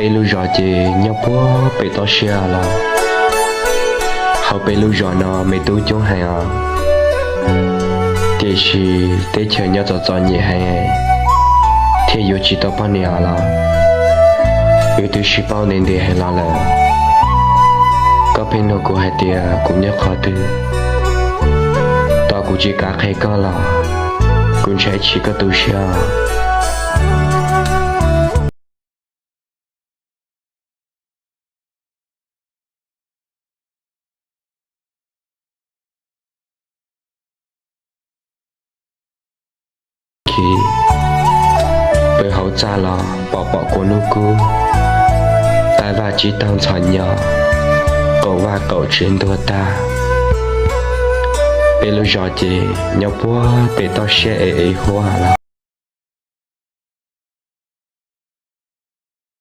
Peb lub zos ces nyob puag pem toj siab los. Hauv peb lub zos no me tub coob heev os, tiam sis teb chaws nyob txom txom nyem heev, thiaj yuav tsis tau poj niam los. Wb twb sib paub ntev ntev heev los lawm, koj pheej nug kuv hais tias kuv nyob qhov twg, tos kuv tsis kav qhia koj los kuv ntshai tsam koj tu siab. Khi pw hauv txaj los pom pom kua hnub kub, qaij vaj tsib taug ntxhov nyo, qaum vaj qaum tsev ntuag tag. Peb lub zos ces nyob puag pem toj siab es es huab los.